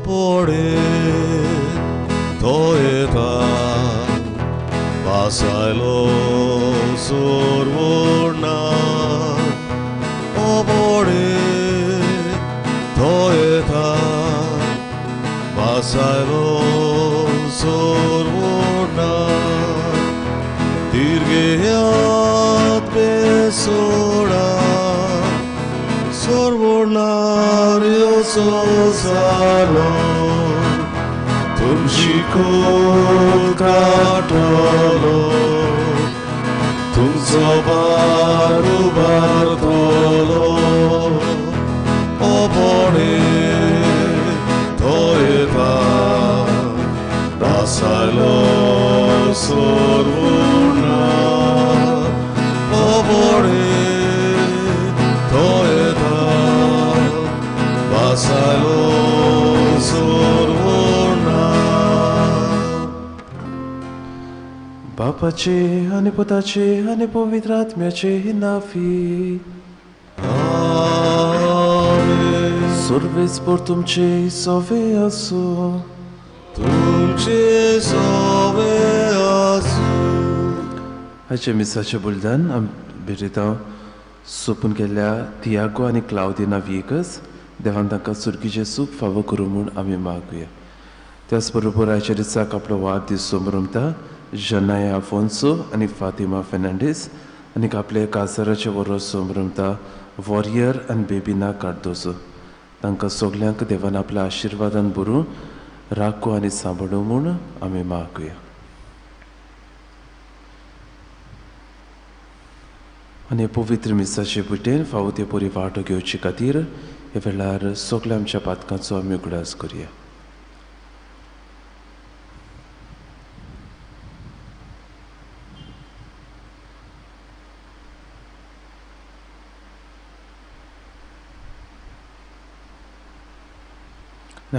ओपोडे तो येता वासायलो सोरवोर्ना ओपोडे तो येता वासायलो सोरवोर्ना तिरगेयात बेसोडा sorvornario sosalo तुमशिको काटलो तुमचो बारू बारतलो ओपोडे तो येता वासायलो सोरवोर्ना ओपोडे तो येता वासायलो सोरवोर्ना. बापाचे आनी पुताचे आनी पवित्र आत्म्याचे नांवी. आमेन. सर्वेस्पर तुमचे सोवे आसूं. तुमचे सोवे आसूं. हाचे मिसाचें बलिदान भेटयता सोंपून गेल्ल्या तियागो आनी क्लावदिना व्हिएगस देवान तांकां सुर्गीचें सूख फावो करूं म्हूण आमी मागुया. त्याच बरोबर आयच्या दिसाक आपलो वाडदीस समरमता जनाया आफोन्सो आनी फातिमा फेर्नांडीस आनी आपले काजाराचें वरोस समरमता वॉरियर आनी बेबिना कार्दोसो. तांकां सगल्यांक देवान आपल्या आशिर्वादान भरून राखू आनी सांबाळूं म्हूण आमी मागुया. आनी पवित्र मिसाचे बुटेन फावो ते परी वांटो घेवचे खातीर ह्या वेळार सगल्या आमच्या पातकांचो आमी उगडास करुया.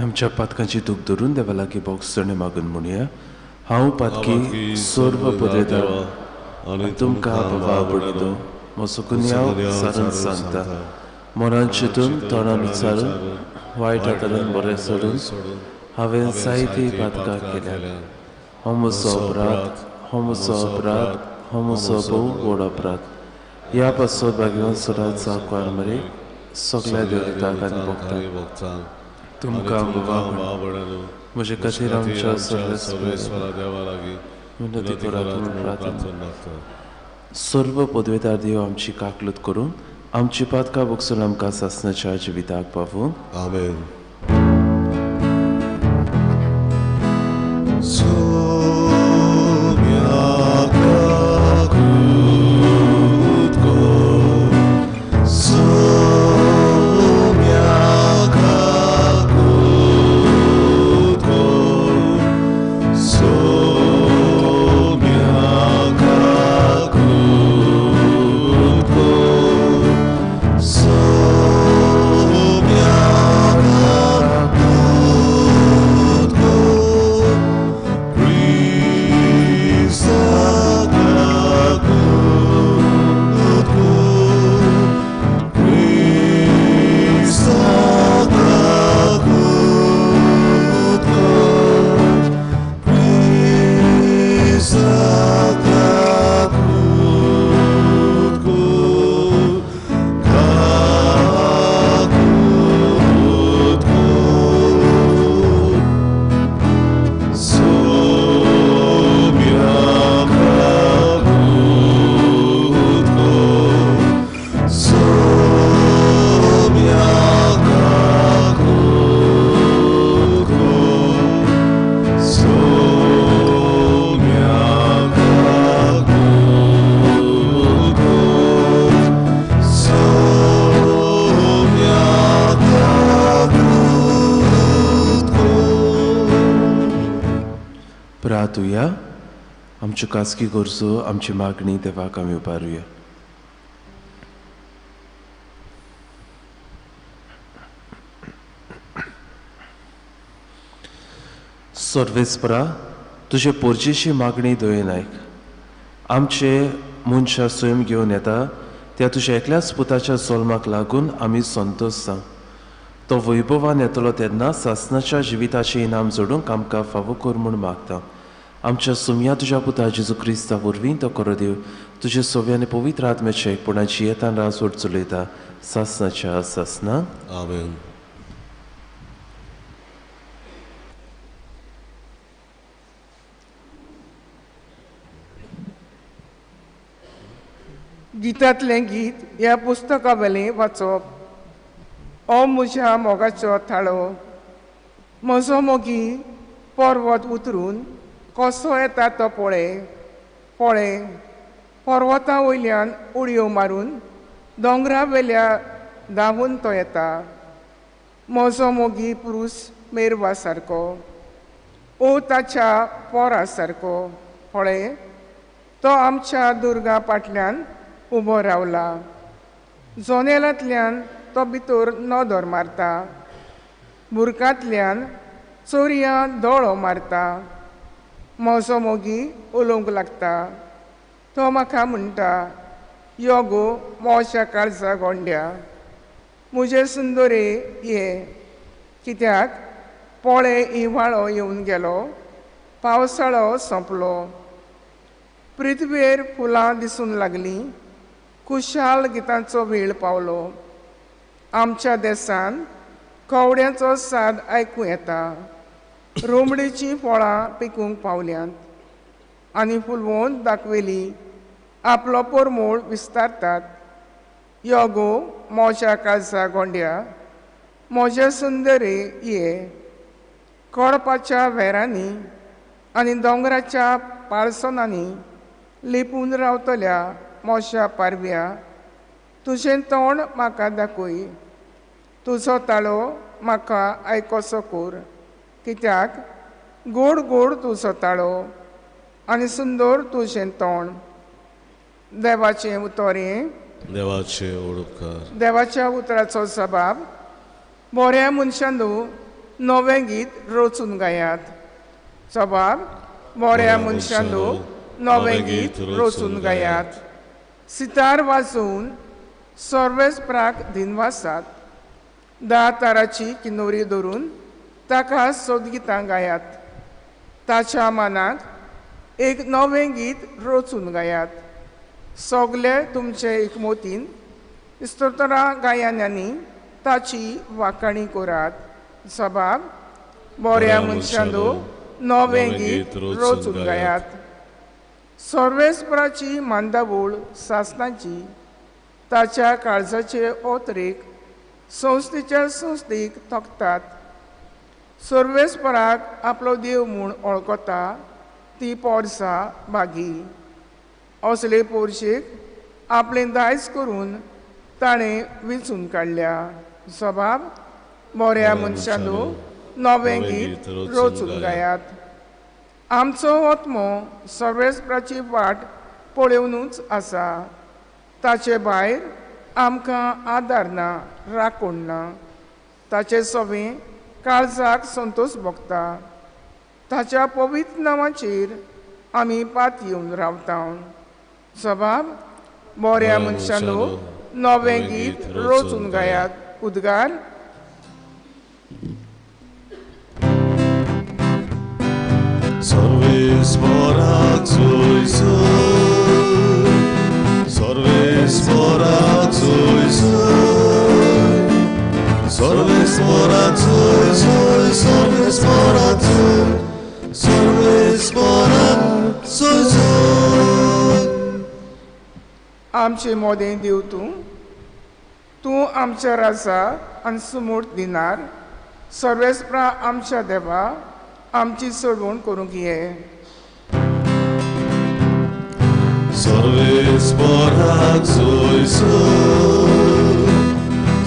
आमच्या पातकांची दूख धरून देवा लागीं बोगसणे मागून म्हणुया. हांव पातकी सर्व पदवेदार आनी तुमकां बाबा पडलो म्हजो गुन्यांव सारून सांगता. मनान चिंतून तोंडान उच्चारून वायट हातान बरें सोडून हांवें जायतीं पातकां केल्या. हो म्हजो अपराध, हो म्हजो अपराध, हो म्हजो भोव व्हड अपराध. ह्या पासत भाग्यवान सदांच जावं मरे सगल्या देवताक आनी भोगता तुमकां बाबा म्हजे खातीर आमच्या सर्वेस्परा देवा लागीं विनंती करात म्हूण प्रार्थना. सर्व पदवेदार देव आमची काकलूत करून आमची पातकां बगसून आमकां सासणाच्या जिविताक पावूं. आमेन. प्रार्थुया. आमच्यो खाजगी गरजो आमची मागणी देवाक आमी उबारुया. सर्वेस्परा तुजे पोरजेची मागणी दयेन आयक. आमचे मनशां स्वयं घेवन येता त्या तुज्या एकल्याच पुताच्या जल्माक लागून आमी संतोश जावं. तो वैभवान येतलो तेन्ना सासणाच्या जिविताचें इनाम जोडूंक आमकां फावो कर म्हूण मागता. आमच्या सुमया तुज्या पुता जेजू क्रिस्ता वरवीं तो करो देव तुजे सोव्या आनी पवित्र आत्म्याचे एकपणा जियेतान राजवट चलयता सासणाच्या सासना. आमेन. गितांतलें गीत ह्या पुस्तका वेलें वाचप. ओ म्हज्या मोगाचो थाळो, म्हजो मोगी पर्वत उतरून कसो येता तो पळय पळय, पर्वता वयल्यान उडयो मारून दोंगरा वेल्या धांवून तो येता. म्हजो मोगी पुरूस मेरवा सारको, ओ ताच्या पोरा सारको, पळय तो आमच्या दुर्गा फाटल्यान उबो रावला. जनेलांतल्यान तो भितर नदर मारता, बुरकांतल्यान चोरयां दोळो मारता. म्हजो मोगी उलोवंक लागता, तो म्हाका म्हणटा, यो गो मोशा काळजा गोंड्या, म्हजे सुंदरे ये, कित्याक पळय हिंवाळो येवन गेलो, पावसाळो सोंपलो. पृथ्वेर फुलां दिसूंक लागलीं, खुशाल गितांचो वेळ पावलो. आमच्या देसान कवड्यांचो साद आयकूं येता, रोमडीचीं फळां पिकूंक पावल्यांत आनी फुलवोन दाखयली आपलो परमोळ विस्तारतात. यो गो मोज्या काळजा गोंड्या, म्हजे सुंदरे ये, कोडपाच्या वेरांनी आनी दोंगराच्या पाळसणांनी लिपून रावतल्या मोशा पारव्या, तुजें तोंड म्हाका दाखय, तुजो ताळो म्हाका आयकोसो कर, कित्याक गोड गोड तुजो ताळो आनी सुंदर तुजें तोंड. देवाचें उतर हें, देवाचे उपकार. देवाच्या उतराचो जबाब. बऱ्या मनशांनो नवें गीत रचून गायात. जबाब. बऱ्या मनशांनो नवें गीत रचून गायात. सितार वाजोवन सर्वेस्पराक दिनवासात. 10 ताराची किनोरी धरून ताका सोदगितां गायात. ताच्या मनाक एक नवें गीत रचून गायात. सगळे तुमचे एकमोतीन स्तोत्रां गायनांनी ताची वाखाणी करात. जबाब. बऱ्या मनशांनो नवें गीत रचून गायात. सर्वेस्पराची मांदावळ सासणाची, ताच्या काळजाचे ओतरेक संस्थेच्या संस्थेक थकतात. सर्वेस्पराक आपलो देव म्हूण वळखता ती पोरसा बागी. असले पोरशेक आपलें दायज करून ताणें विंचून काडल्या. जबाब. बऱ्या मनशांनो नवें गीत रचून गायात. आमचो आत्मो सर्वेस्पराची वाट पळोवनूच आसा, ताचे भायर आमकां आदार ना, राखण ना. ताचे सवें काळजाक संतोश भोगता, ताच्या पवित्र नांवाचेर आमी पात येवन रावता. जबाब. बऱ्या मनशांनो नवें गीत रचून गायात. उद्गार. सर्वेस्पराक जोय जोय, सर्वेस्पराक जोय जोय, सर्वेस्पराक जोय जोय, सर्वेस्पराक जोय, सर्वेस्पराक जोय जोय. आमचे मोदें देव तूं, तूं आमच्या राजा आनी सुमूर्त दिनार. सर्वेस्परा आमच्या देवा, आमची सोडवण करूंक ये. सर्वेस्पराक जोय जोय,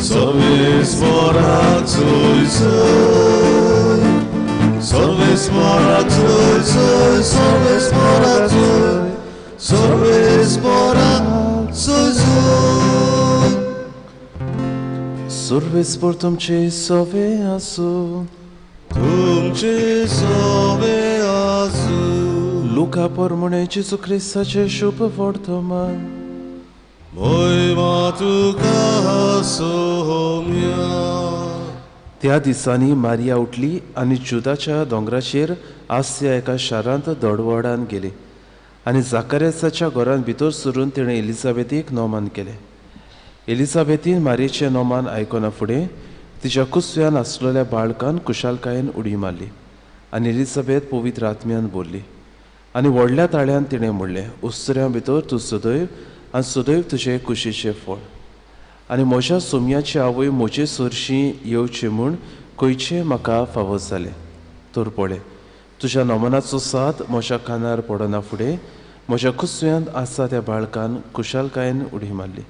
सर्वेस्पराक जोय जोय, सर्वेस्पराक जोय जोय, सर्वेस्पराक जोय, सर्वेस्पराक जोय जोय. सर्वेस्पर तुमचे सवे आसूं. तुमचे सवे आसूं. लुका परमणे जेजू क्रिस्ताचें शुभ वर्तमान. महिमा तुका सोम्या. त्या दिसांनी मारिया उठली आनी जुदाच्या दोंगराचेर आसल्या एका शारांत दडवडान गेली आनी जाकारियासाच्या घरांत भितर सरून तिणें एलिझाबेथीक नोमान केलें. एलिझाबेथीन मारियेचें नोमान आयकना फुडें तिच्या कुसव्यान आसलेल्या बाळकान खुशालकायेन उडी मारली आनी एलिझाबेथ पवित्र आत्म्यान बोल्ली आनी व्हडल्या ताळ्यान तिणें म्हणलें, उस्तऱ्यां भितर तूं सदैव आनी सदैव तुजें कुशीचें फळ आनी म्हज्या सोम्याची आवय म्हजे सरशी येवची म्हूण खंयचें म्हाका फावो जालें. तर पळय, तुज्या नमनाचो साद म्हज्या कानार पडना फुडें म्हज्या कुसव्यांत आसा त्या बाळकान खुशालकायेन उडी मारली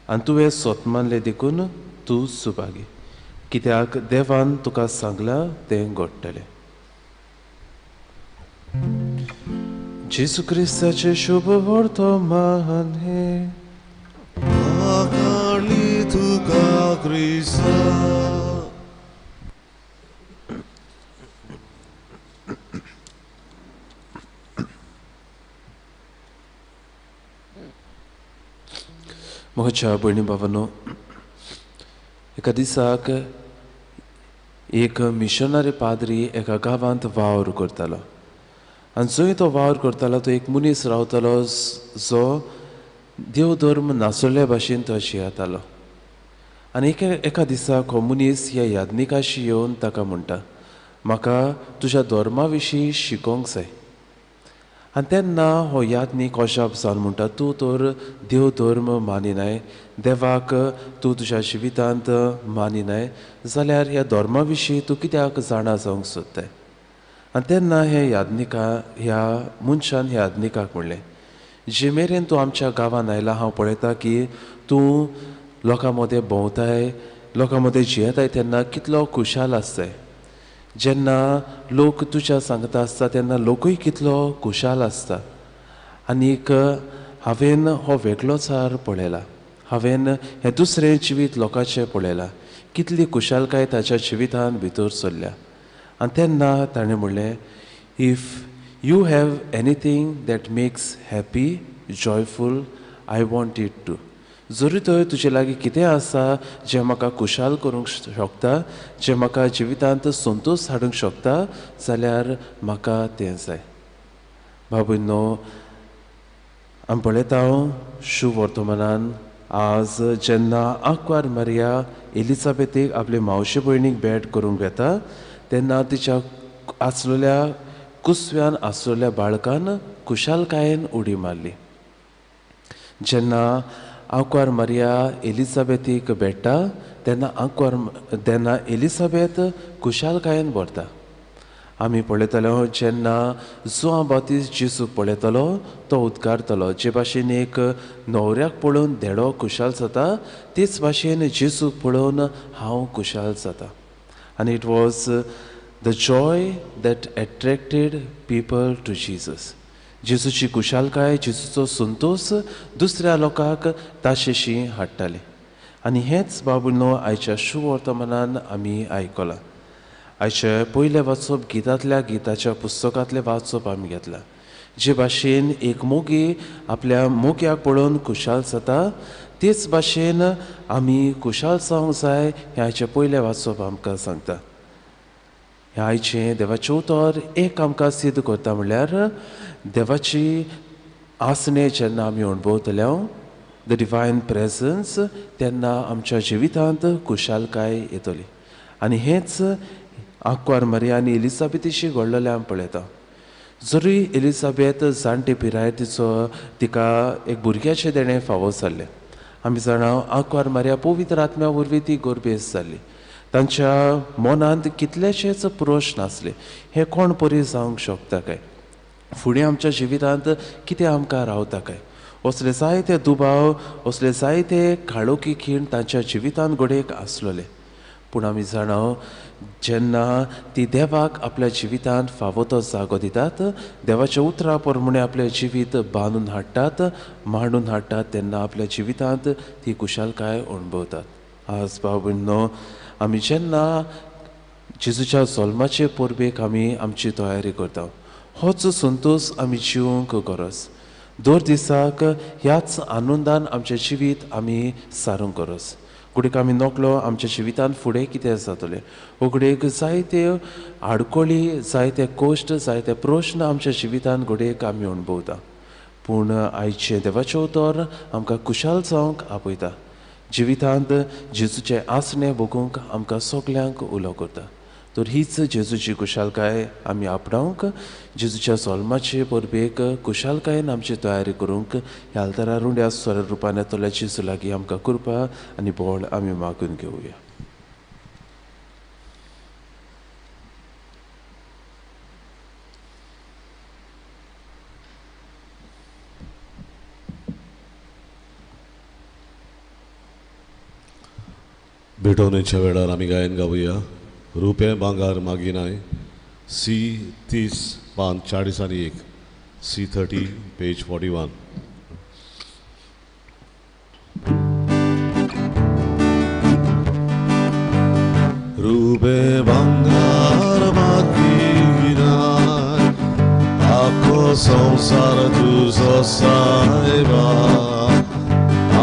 आनी तुवें सोत मानलें देखून तूं सुभागी, कित्याक देवान तुका सांगलां तें घडटलें. जेजू क्रिस्ताचें शुभ वर्तमान हें. तुका क्रिस्ता. म्हज्या भयणी भावांनो, एका दिसाक एक मिशनरी पाद्री एका गांवांत वावर करतालो आनी जंय तो वावर करतालो तो एक मनीस रावतालो जो देव धर्म नासलेल्या भाशेन तो जियेतालो. आनी एका दिसाक हो मनीस ह्या याज्ञिकाशी येवन ताका म्हणटा, म्हाका तुज्या धर्मा विशीं शिकोवंक जाय. आनी तेन्ना हो याज्ञीक अजाप जावन म्हणटा, तूं तर देव धर्म मानिनाय, देवाक तूं तुज्या जिवितांत मानिनाय, जाल्यार ह्या धर्मा विशीं तूं कित्याक जाणा जावंक सोदताय? आनी तेन्ना हे याज्ञिका ह्या मनशान ह्या याज्ञिकाक म्हणलें, जे मेरेन तूं आमच्या गांवांत आयला हांव पळयता की तूं लोकां मदें भोंवताय, लोकां मदें जियेताय तेन्ना कितलो खुशाल आसताय. जेन्ना लोक तुज्या सांगता आसता तेन्ना लोकूय कितलो खुशाल आसता. आनीक हांवें हो वेगळोचार पळयला, हांवें हें दुसरें जिवीत लोकांचें पळयलां, कितली खुशालकाय ताच्या जिवितान भितर सरल्या. आनी तेन्ना ताणें म्हणलें, If you have anything that makes happy, joyful, I want it too. जरी तर तुजे लागीं कितें आसा जें म्हाका खुशाल करूंक शकता, जें म्हाका जिवितांत संतोश हाडूंक शकता, जाल्यार म्हाका तें जाय. बाबूनो, आमी पळयता शुवर्तमानान आज जेन्ना आंकवार मारिया एलिझाबेथीक आपले मावशे भयणीक भेट करूंक वेता तेन्ना तिच्या आसलेल्या कुसव्यान आसलेल्या बाळकान खुशालकायेन उडी मारली. जेन्ना आंकवार मारिया एलिझाबेथीक भेट्टा तेन्ना तेन्ना एलिझाबेथ खुशालकायेन भरता. आमी पळयतले जेन्ना जुआंव बाप्तीस्त जेजूक पळयतलो तो उद्गारतलो, जे भाशेन एक न्हवऱ्याक पळोवन धेडो खुशाल जाता तेच भाशेन जेजूक पळोवन हांव खुशाल जाता. आनी it was the joy that attracted people to Jesus. जेजूची खुशालकाय, जेजूचो संतोश दुसऱ्या लोकांक ताशेशी हाडटाली. आनी हेंच बाबुनो आयच्या शुवर्तमानान आमी आयकलां. आयचें पयलें वाचप गितांतल्या गिताच्या पुस्तकांतलें वाचप आमी घेतलां. जे भाशेन एक मोगी आपल्या मोग्याक पळोवन खुशाल जाता तेच भाशेन आमी खुशाल जावंक जाय हें आयचें पयलें वाचप आमकां सांगता. हें आयचें देवाचें उतर एक आमकां सिद्ध करता म्हणल्यार देवाची आसणे जेन्ना आमी अणभवतले the divine presence तेन्ना आमच्या जिवितांत खुशालकाय येतली. आनी हेंच आंकवार मारिया आनी एलिझाबेथीशी घडलेलें आमी पळयता. जरी एलिझाबेथ जाणटे पिरायेर तिचो तिका एक भुरग्याचें देणें फावो जाल्लें, आमी जाणा आंकवार मारिया पवित्र आत्म्या वरवीं ती गर्भेस्त जाल्ली. तांच्या मनांत कितलेशेच प्रश्न आसले, हें कोण परी जावंक शकता काय, फुडें आमच्या जिवितांत कितें आमकां रावता काय, असले जायते दुबाव, असले जायते काळोखी खीण तांच्या जिवितांत घडयेक आसलेले. पूण आमी जाणा जेन्ना ती देवाक आपल्या जिवितांत फावो तो जागो दितात, देवाच्या उतरा प्रमाणे आपलें जिवीत बांदून हाडटात, मांडून हाडटात, तेन्ना आपल्या जिवितांत ती खुशालकाय अणभवतात. आज भाव भयणींनो, आमी जेन्ना जेजूच्या जल्माचे परबेक आमी आमची तयारी करता, होच संतोश आमी जिवंक गरज. दर दिसाक ह्याच आनंदान आमचें जिवीत आमी सारूंक गरज. घडयेक आमी नकळो आमच्या जिवितांत फुडें कितें जातलें. घडयेक जायते आडखळी, जायते कश्ट, जायते प्रश्न आमच्या जिवितांत घडयेक आमी अणभवता. पूण आयचें देवाचें उतर आमकां खुशाल जावंक आपयता. जिवितांत जेजूचें आसणें भोगूंक आमकां सगल्यांक उलो करता. तर हीच जेजूची खुशालकाय आमी आपणावंक, जेजूच्या जल्माचे परबेक खुशालकायेन आमची तयारी करूंक ह्या आल्तारा रुंड्या स्वर रुपान येतल्या जेजू लागीं आमकां कृपा आनी बळ आमी मागून घेवया. भेटवणेच्या वेळार आमी गायन गावया रुपे भांगार मागिनाय, सी 30 पान 40 आनी 1, सी 30 पेज 41. रुपे भांगार मागिनाय, आखो संवसार तुजो सायबा,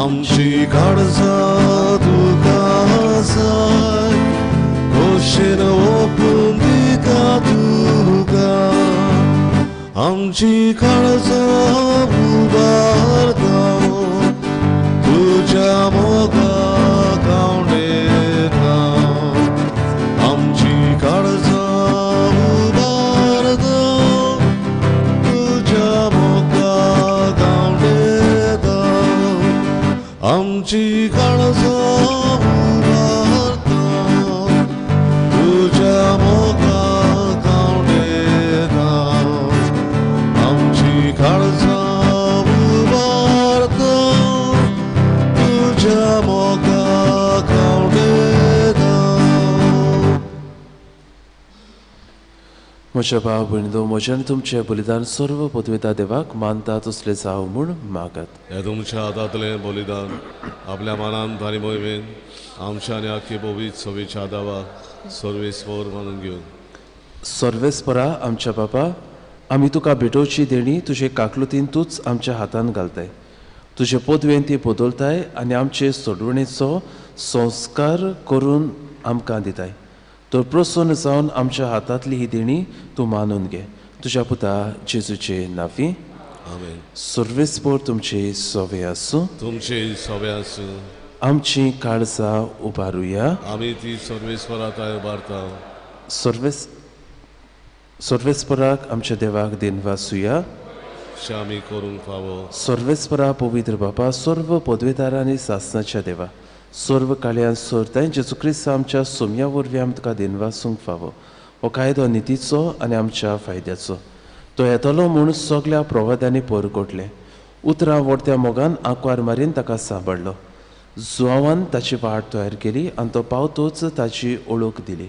आमची काळजां तुका जाय, खोशेन ओपून दिता तुका, आमची काळजां उबारता तुज्या मोगा गावंडेता, आमची काळजां उबारता तुज्या मोगा गावंडेता, आमची काळजां उबारता तुज्या मोगा गावंडेता, आमची काळजां उबारता तुज्या मोगा गावंडेता. म्हज्या भाव भयणींनो, म्हजें आनी तुमचें बलिदान सर्व पदवेता देवाक मानता तसलें जावं म्हूण मागात. हें तुमच्या हातांतलें बलिदान आपल्या मनान आनी मोहिमेन आमच्या आनी आख्खे पवित्र सभेच्या देवाक सर्वेस्पर मानून घेवन. सर्वेस्परा आमच्या बाबा, आमी तुका भेटोवची देणी तुजे काकलुतीन तूंच आमच्या हातान घालताय. तुजे पदवेन ती बदलताय आनी आमचे सोडवणेचो संस्कार करून आमकां दिताय. तर प्रसन्न जावन आमच्या हातांतली ही देणी तूं मानून घे. तुज्या पुता जेजूचे नांवी आमेन. सर्वेस्पर तुमचे सवे आसूं. तुमचे सवे आसूं. आमची काळजां उबारुया. आमी ती सर्वेस्परा थंय उबारता. सर्वेस्पराक आमच्या देवाक दिनवासुया. आमी करूंक फावो. सर्वेस्परा पवित्र बापा, सर्व पदवेदार आनी सासनाच्या देवा, सर्व काळयान सोरताय जेजू क्रिस्त आमच्या सोम्या वरवीं आमी तुका दिनवासूंक फावो. हो कायदो नितीचो आनी आमच्या फायद्याचो. तो येतलो म्हूण सगल्या प्रवाद्यांनी परगटलें. उतरां वडत्या मोगान आंकवार मारीन ताका सांबाळ्ळो. जुआवान ताची वाट तयार केली आनी तो पावतोच ताची ओळख दिली.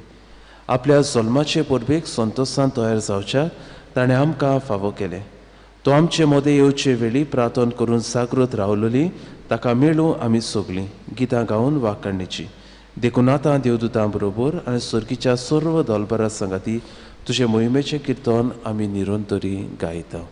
आपल्या जल्माचे परबेक संतोशान तयार जावच्याक ताणें आमकां फावो केलें. तो आमचे मदें येवचे वेळी प्रार्थना करून जागृत रावलोली ताका मेळूं आमी सगलीं गितां गावन वाखाणणेची. देखून आतां देवदूतां बरोबर आनी सर्गीच्या सर्व दलबरा सांगाती तुजे मोहिमेचें किर्तन आमी निरंतरी गायता.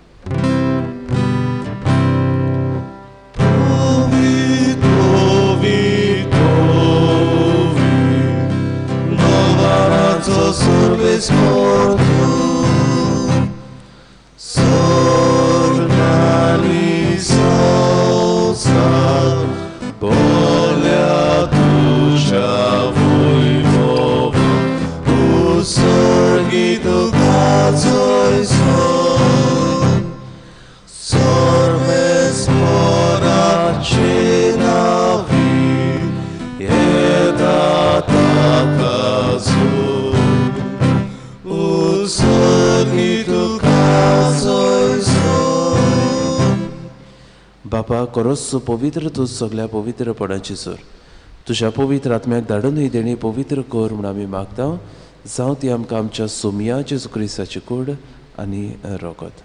बापा, खरोच पवित्र तूं सगल्या पवित्रपणाची सर. तुज्या पवित्र आत्म्याक धाडून ही देणी पवित्र कर म्हूण आमी मागता. जावं ती आमकां आमच्या सोमया जेजू क्रिस्ताची कूड आनी रगत.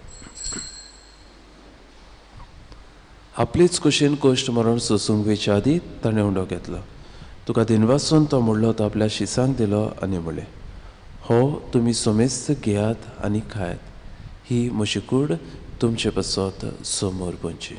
आपलेच कुशीन कश्ट मरण सोसूंक वेच्या आदी ताणें उंडो घेतलो. तुका दिनवासून तो म्हणलो, तो आपल्या शिसांक दिलो आनी म्हणलें, हो तुमी सोमेस्त घेयात आनी खायात, ही म्हजी कूड तुमचे पासत समोर बनची.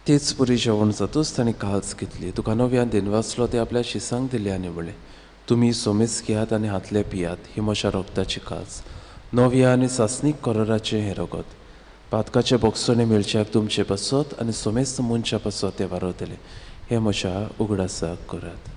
तेच पुरी जेवण जातूच ताणें काल्स घेतली, तुका नव्यान दिनवासलो, ते आपल्या शिसांक दिले आनी म्हणलें, तुमी सोमेस घेयात आनी हातले पियात, ही म्हज्या रोगताची काल्स, नव्या आनी सासणीक कोरोराचें हें रगत. पातकाचे बोगसणे मेळच्याक तुमचे पासत आनी सोमेस्त मनशा पासत तें वारवतलें. हें म्हज्या उगडासाक करात.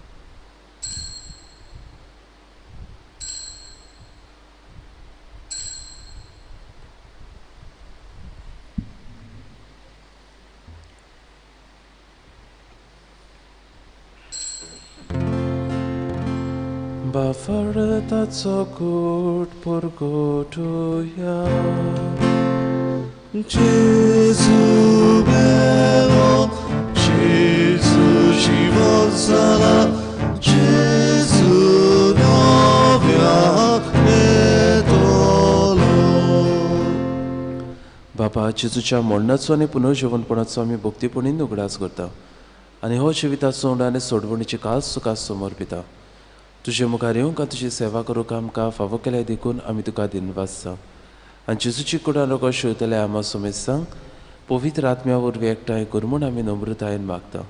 बाफरताचो कूट पुरगोटुया. Gesù bello, Gesù život zala, Gesù novia etolo. बापा, जेजूच्या मरणाचो आनी पुनर्जीवनपणाचो आमी भक्तीपणीन उगडास करता आनी हो जिविताचो उंडो आनी सोडवणीची कास तुका समर्पिता. तुजे मुखार येवंक आनी तुजी सेवा करूंक आमकां फावो केल्या देखून आमी तुका दिनवासता. आनी जेजूची कुडान रोगो शिवतले आमा सोमेस्तांक पवित्र आत्म्या वरवीं एकठांय कर म्हूण आमी नम्रतायेन मागता.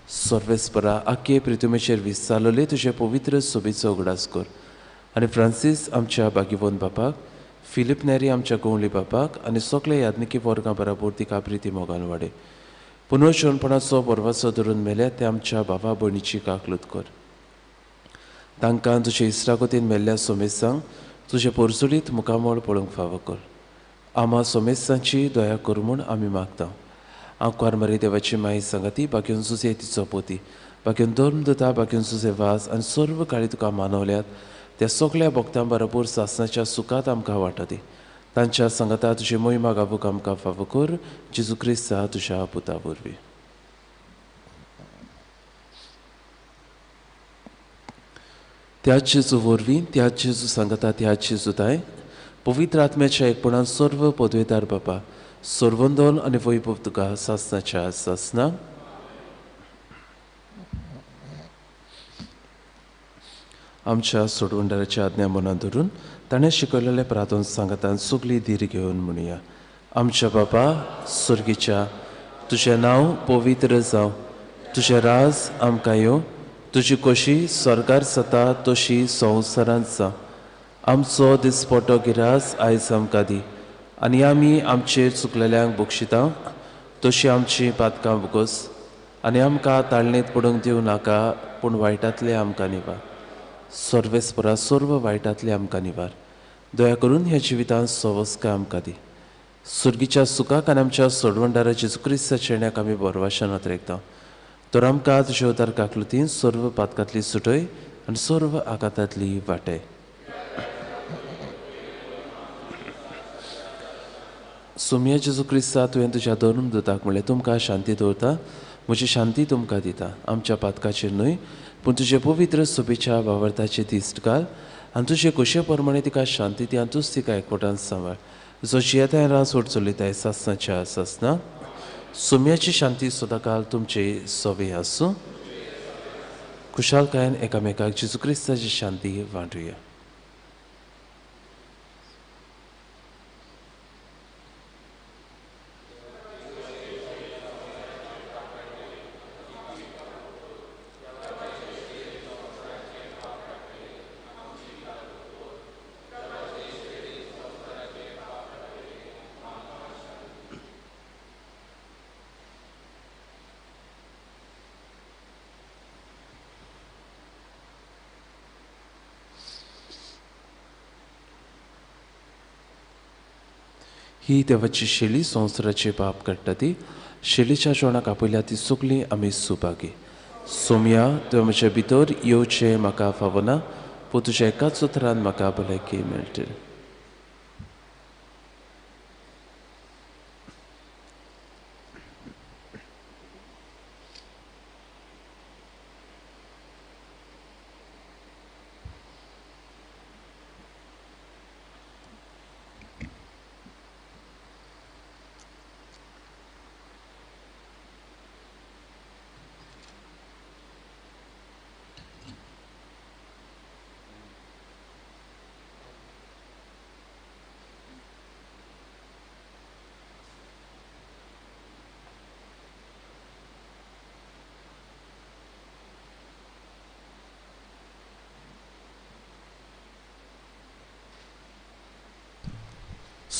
सर्वेस्परा, आख्खे प्रितुमेचेर विस्तारलेले तुजे पवित्र सोबीचो उगडास कर आनी फ्रांसीस आमच्या बागीवन बापाक, फिलीप नेरी आमच्या गवळी बापाक आनी सगळे याज्ञिकी वर्गां बराबर तिका प्रिती मोगान वाडय. पुनर्जीवनपणाचो बरवाचो धरून मेल्या ते आमच्या भावा भयणीची काकलूत कर. तांकां तुजे इस्रागोतीन मेल्ल्या सोमेस्तांक तुजे पोरसुडीत मुखामळ पळोवंक फावो कर. आमा सोमेस्तांची दया कर म्हूण आमी मागता. आंकवार मरे देवाची माई सांगाती, बाकीन सुसे तिचो पोती, बाकीन धर्म दिता, बाकीन सुसे वास आनी सर्व काळी तुका मानवल्यात त्या सगळ्या भक्तां बरोबर सासणाच्या सुखात आमकां वांटो दी. तांच्या सांगाता तुजी मोहिमा गावूंक आमकां फावो कर, जेजू क्रिस्ता तुज्या पुता वरवीं. त्याच जेजू वरवीं, त्याच जेजू सांगता, त्याच जेजू ताय पवित्र आत्म्याच्या एकपणान सर्व पदवेदार बापा, सर्वंदन आनी वैभव तुका सासणाच्या सासना. आमच्या सोडवणदाराच्या आज्ञा मनात धरून ताणें शिकयलेले प्रार्थन सांगतान सगळी धीर घेवन म्हणुया. आमच्या बापा स्वर्गीच्या, तुजें नांव पवित्र जावं, तुजें राज आमकां येवं, तुजी कशी स्वर्गार जाता तशी संवसारांत जावं. आमचो दिसपटो गिरास आयज आमकां दी आनी आमी आमचेर चुकलेल्यांक बक्षिता तशी आमची पातकां भोगस आनी आमकां ताळणेंत पडूंक दिवं नाका, पूण वायटांतलें आमकां निवार. सर्वेस्परा, सर्व वायटांतलें आमकां निवार. दया करून ह्या जिवितांत सवस्काय आमकां दी. सुर्गीच्या सुखाक आनी आमच्या सोडवणदारा जेजू क्रिस्ताच्या येण्याक आमी बरवाशान अत्रेकता. तर आमकां तुज्या उदार काकलुतीन सर्व पातकांतली सुटय आनी सर्व आघातांतली वाटय. सोम्या जेजू क्रिस्ता, तुवें तुज्या धर्म दुताक म्हणलें, तुमकां शांती दवरता, म्हजी शांती तुमकां दिता. आमच्या पातकाचेर न्हय, पूण तुजे पवित्र सोबीच्या वावरताचे दिश्ट घाल आनी तुजे खोशये प्रमाणे तिका शांती दी आनी तूंच तिका एकवटान सांबाळ, जो जियेताय रास ओड चलयताय सासणाच्या सासना. सोम्याची शांती सदांकाल तुमचे सवे आसूं. खुशालकायेन एकामेकाक जेजू क्रिस्ताची शांती वांटुया. ही देवाची शेली संवसाराचे पाप काडटा ती शेलीच्या जेवणाक आपयल्या ती सगळी आमी सुभागी. सोम्या, तुवें म्हज्या भितर येवचें म्हाका फावना, पूण तुज्या एकाच उतरान म्हाका भलायकी मेळटली.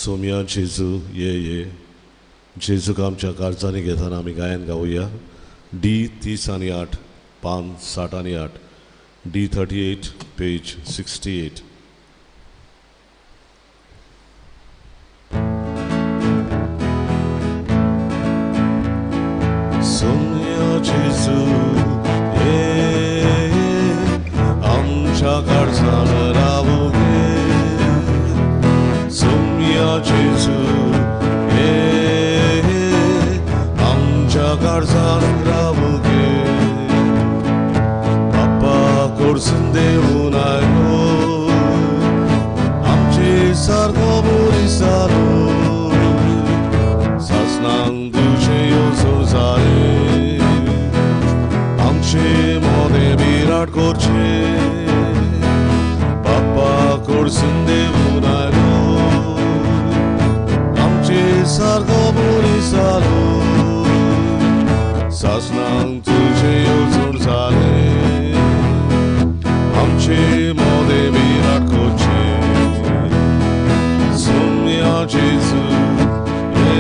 सोम्या जेजू ये ये. जेजूक आमच्या काळजांनी घेतना आमी गायन गावया. डी 30 आनी 8, पान 60 आनी 8, डी 38 पेज 68. सोम्या जेजू ये आमच्या काळजान रावू गे. सोम्या जेजू ये आमच्या काळजान रावू गे. बाप्पा कोर्सून देवून आयलो आमचे सारको बोरी जालो. सासणांक तुजे येवजण जाले आमचे मोदें विराट करचे. बाप्पा कोर्सून देवून आयलो आमचे सारको बोरी जालो. सासणांक तुजे येवजण जाले आमचे मोदें विराट करचे. सोम्या जेजू ये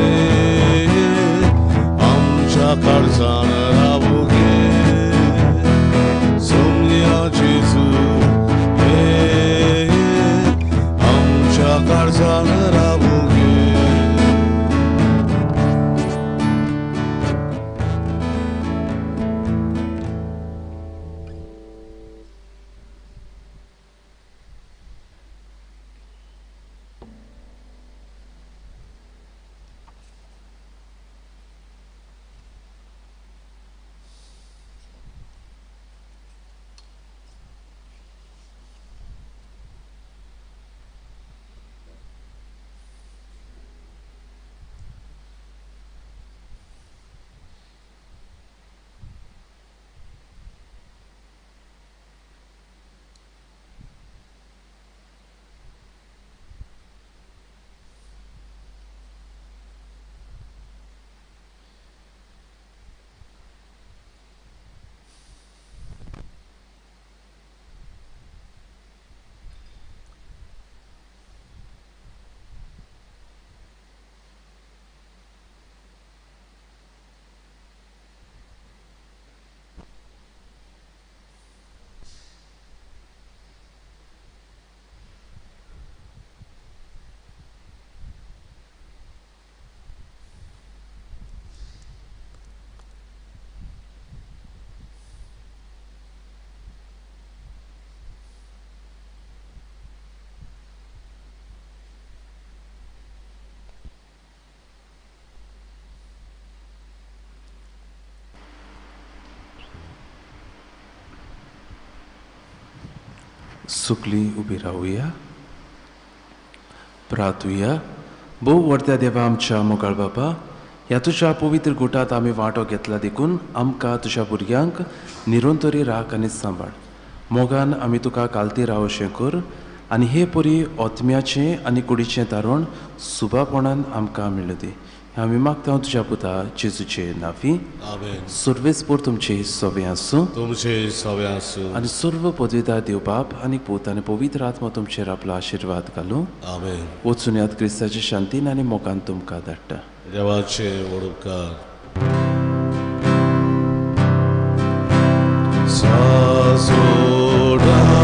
आमच्या काळजान रावू गे. सोम्या जेजू ये आमच्या काळजान रावू गे. सुकली उबी रावया, प्रार्थुया. भोव व्हडत्या देवा आमच्या मोगाळ बाबा, ह्या तुज्या पवित्र गुटांत आमी वांटो घेतला देखून आमकां तुज्या भुरग्यांक निरंतरी राख आनी सांबाळ. मोगान आमी तुका कालती रावशें कर आनी हे परी ओतम्याचें आनी कुडीचें तारण सुबापणान आमकां मेळूं दी. आमी मागता तुज्या पुता जेजूचे नांवी. आमेन. सर्वेस्पोर तुमचे सवे आसूं, तुमचे सवे आसूं आनी सर्व पदवीदार देव बाप आनी पूत आनी पवित्र आत्मा तुमचेर आपलो आशिर्वाद घालूं. आमेन. वचून याद क्रिस्ताचे शांतीन आनी मोगान तुमकां धाडटा. देवाचे व्हड उपकार. Sazo da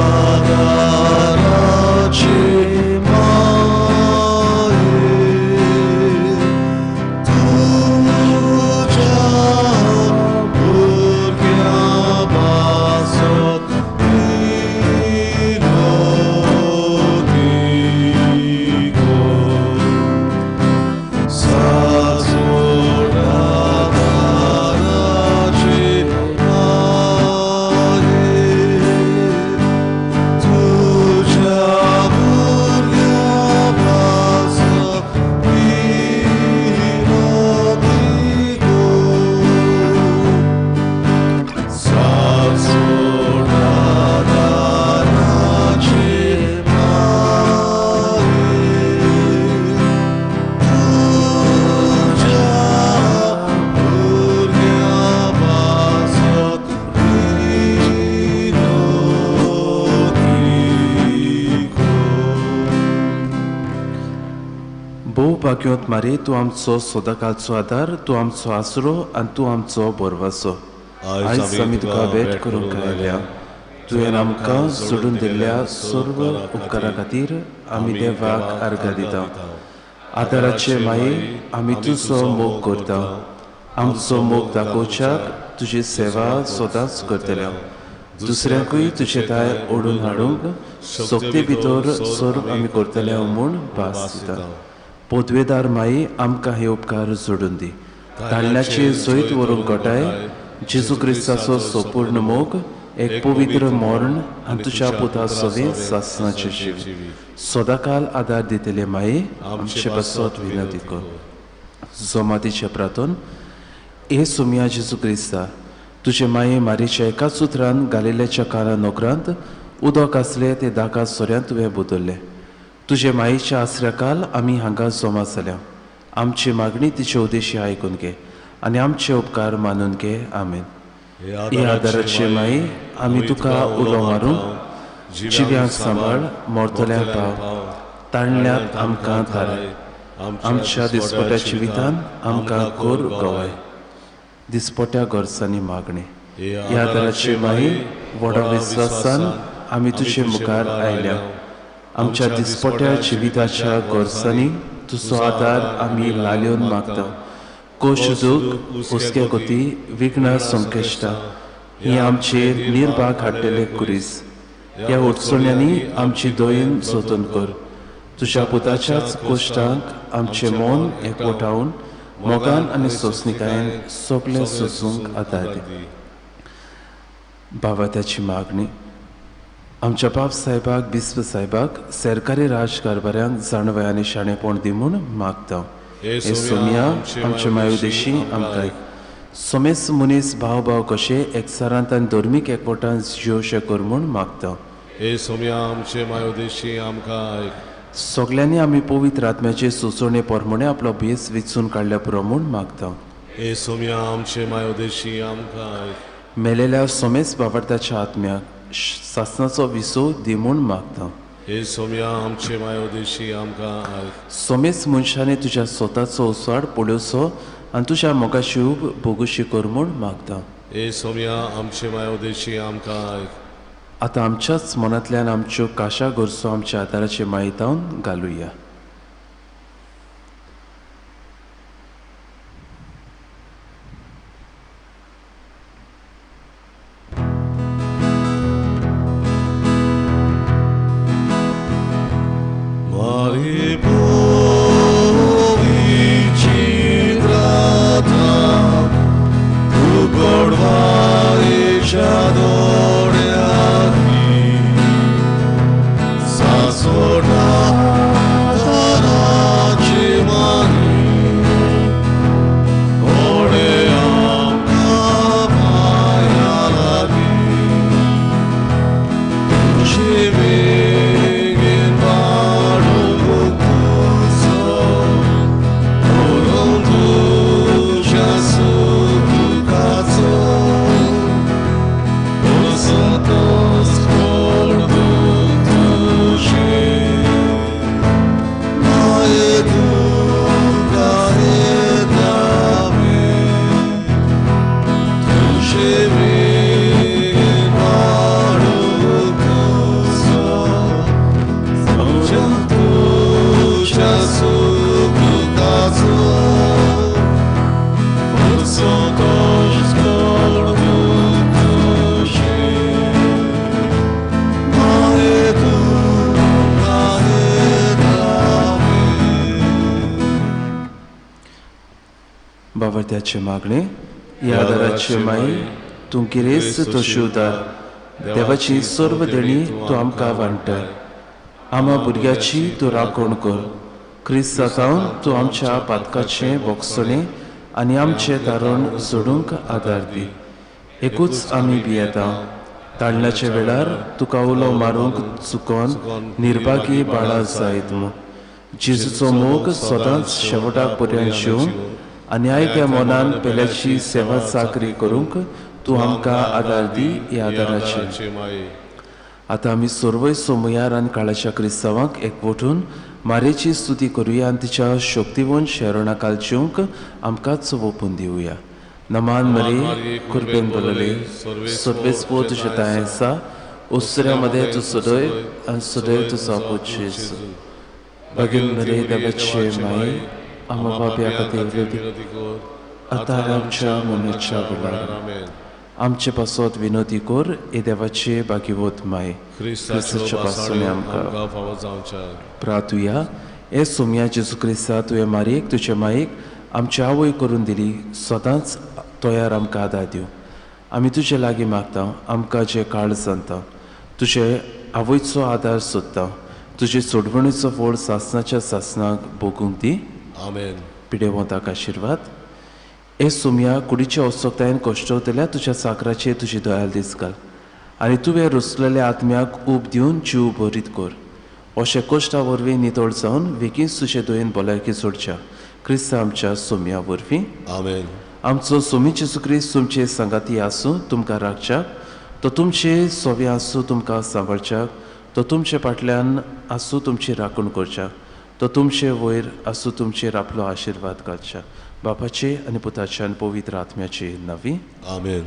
भाग्योत मारी, तूं आमचो सदांकाळचो आदार, तूं आमचो आसरो आनी तूं आमचो भरवंसो। आयज आमी तुका भेट करूंक आयल्या। तुवें आमकां सोडून दिल्ल्या सर्व उपकारा खातीर आमी देवाक आर्गां दिता। आदाराचे माये, आमी तुजो मोग करता। आमचो मोग दाखोवच्याक तुजी सेवा सदांच करतल्या। दुसऱ्यांकूय तुजे थांय ओडून हाडूंक सोकते भितर सर्व आमी करतले म्हूण भास दिता। पोदवेदार माई, आमकां हे उपकार जोडून दी। ताळण्याचे जैत व्हरूंक गोठाय जेजू क्रिस्ताचो संपूर्ण मोग, एक पवित्र मरण आनी तुज्या पुता सवें सासणाचें जिवीत सदांकाल आदार दितले माये, आमचे पासत विनंती कर। जोमातीचे प्रार्थन। हे सोमया जेजू क्रिस्ता, तुजे माये मारीच्या एकाच उतरान गालिल्याच्या काना नोकरांत उदक आसलें तें दाका सोऱ्यांत तुवें बदल्लें। तुजे मायेच्या आसऱ्या काल आमी हांगा जमा जाल्या। आमची मागणी तिचे उद्देशी आयकून घे आनी आमचे उपकार मानून घे। आमेन। हे आदाराचे माये, आमी तुका उलो मारूंक जिव्यांक सांबाळ, मरतल्यांक पाव, ताणल्यात आमकां थाराय। आमच्या दिसपट्या जिवितान आमकां कर गवाय। दिसपट्या गरजांनी मागणे। ह्या आदाराचे माये, व्हडा विस्वासान आमी तुजे मुखार आयल्या। आमच्या दिसपट्या जिविताच्या गरजांनी तुजो आदार आमी लाल्योन मागता। कोश दूख, हुस्क्या गती, विघ्न संकश्टां ही आमचेर निर्भाग हाडटले कुरीस। ह्या अडचण्यांनी आमची दयेन जतन कर। तुज्या पुताच्याच कोश्टांक आमचें मन एकवटावन मोगान आनी सोंसणिकायेन सगळें सोसूंक आदार दी। भावात्याची मागणी। आमच्या बाप साहेबाक, बिस्प साहेबाक, सरकारी राजकारभाऱ्यांक जाणवय आनी शाणेपण दी म्हूण मागता। हे सोमया, आमचे मायोदेशी आमकां सोमेस मनीस भाव भाव कशे एकचारांत आनी धर्मीक एकवटान जियोशे कर म्हूण मागता। हे सोमया, आमचे मायोदेशी आमकां सगल्यांनी आमी पवित्र आत्म्याचे सुचोवणे प्रमाणे आपलो भेस विचून काडल्या पुरो म्हूण मागता। हे सोमया, आमचे मायोदेशी आमकां मेलेल्या सोमेस बाबडत्याच्या आत्म्याक सासणाचो विसो दी म्हूण मागता। हे सोमया, आमचे मायोदेशी आमकां सोमेस मनशांनी तुज्या स्वताचो उसाड पळोवचो आनी तुज्या मोगाची उब भोगुशी कर म्हूण मागता। हे सोमया, आमचे मायोदेशी आमकां आतां आमच्याच मनांतल्यान आमच्यो काशा गरजो आमच्या आदाराचे मायतावन घालुया। बाबा मागणे। ह्या आदाराचे माई, तूं गिरेस्त तो शिवदार, देवाची सर्व देणी तूं आमकां वांट्टाय। आमा भुरग्याची तूं राखण कर। क्रिस्ता जावन तूं आमच्या पातकाचें बोगसणें आनी आमचें तारण जोडूंक आदार दी। एकूच आमी भियेता, ताळण्याच्या वेळार तुका उलो मारूंक चुकोन निर्भागी बाळा जायत म्हूण। जेजूचो मोग सदांच शेवटाक पर्यंत शिवूंक आनी आयत्या मनान पेल्याची सेवा चाकरी करूंक तूं आमकां आदार दी। ह्या आदाराचे आतां आमी सर्वय सोमयार आनी काळाच्या क्रिस्तांवांक एकवटून मारेची स्तुती करुया आनी तिच्या शक्तिवंत शरणाक घालच्योंक आमकांच वोपून दिवया. नमान मरे कृपेन भरलेले सर्वेस्पो तुजें तांय आसा, उसऱ्या मदें तूं सदैव आनी सदैव तुजो पूत जेजू. भागीन मरे देवाचे माये आमा बाप्या खातीर विनवती कर आतां आमच्या मनाच्या वेळार. आमचे पासत विनोती कर हे देवाचे भागीवत माये क्रिस्ताच्या पासून आमकां फावो जावच्या. प्रातुया हे सोमया जेजू क्रिस्ता तुवें मारयेक तुजे मायेक आमची आवय करून दिली, सदांच तयार आमकां आदार दिवं. आमी तुजे लागीं मागता, आमकां जे काळ जाता तुजे आवयचो आदार सोदता, तुजे सोडवणीचो फळ सासनाच्या सासनाक भोगूंक दी. आमेन. पिडेवंताक आशिर्वाद. हे सोमया कुडीच्या अस्वस्थतायेन कश्टवतल्या तुज्या साकराचेर तुजी दयाल दीस घाल आनी तुवें रुसलेल्या आत्म्याक ऊब दिवन जीव बरीत कर. अशें कश्टा वरवीं नितळ जावन वेगींच तुजे दयेन भलायकी सोडच्या क्रिस्ता आमच्या सोमया वरवीं. आमेन. आमचो सोमी जेजू क्रिस्त तुमचे सांगाती आसूं, तुमकां राखच्याक तो तुमचे सोवे आसूं, तुमकां सांबाळच्याक तो तुमचे फाटल्यान आसूं, तुमची राखण करच्याक तो तुमचे वयर आसूं, तुमचेर आपलो आशिर्वाद घालच्या. बापाचे आनी पुताचे आनी पवित्र आत्म्याचे नांवी. आमेन.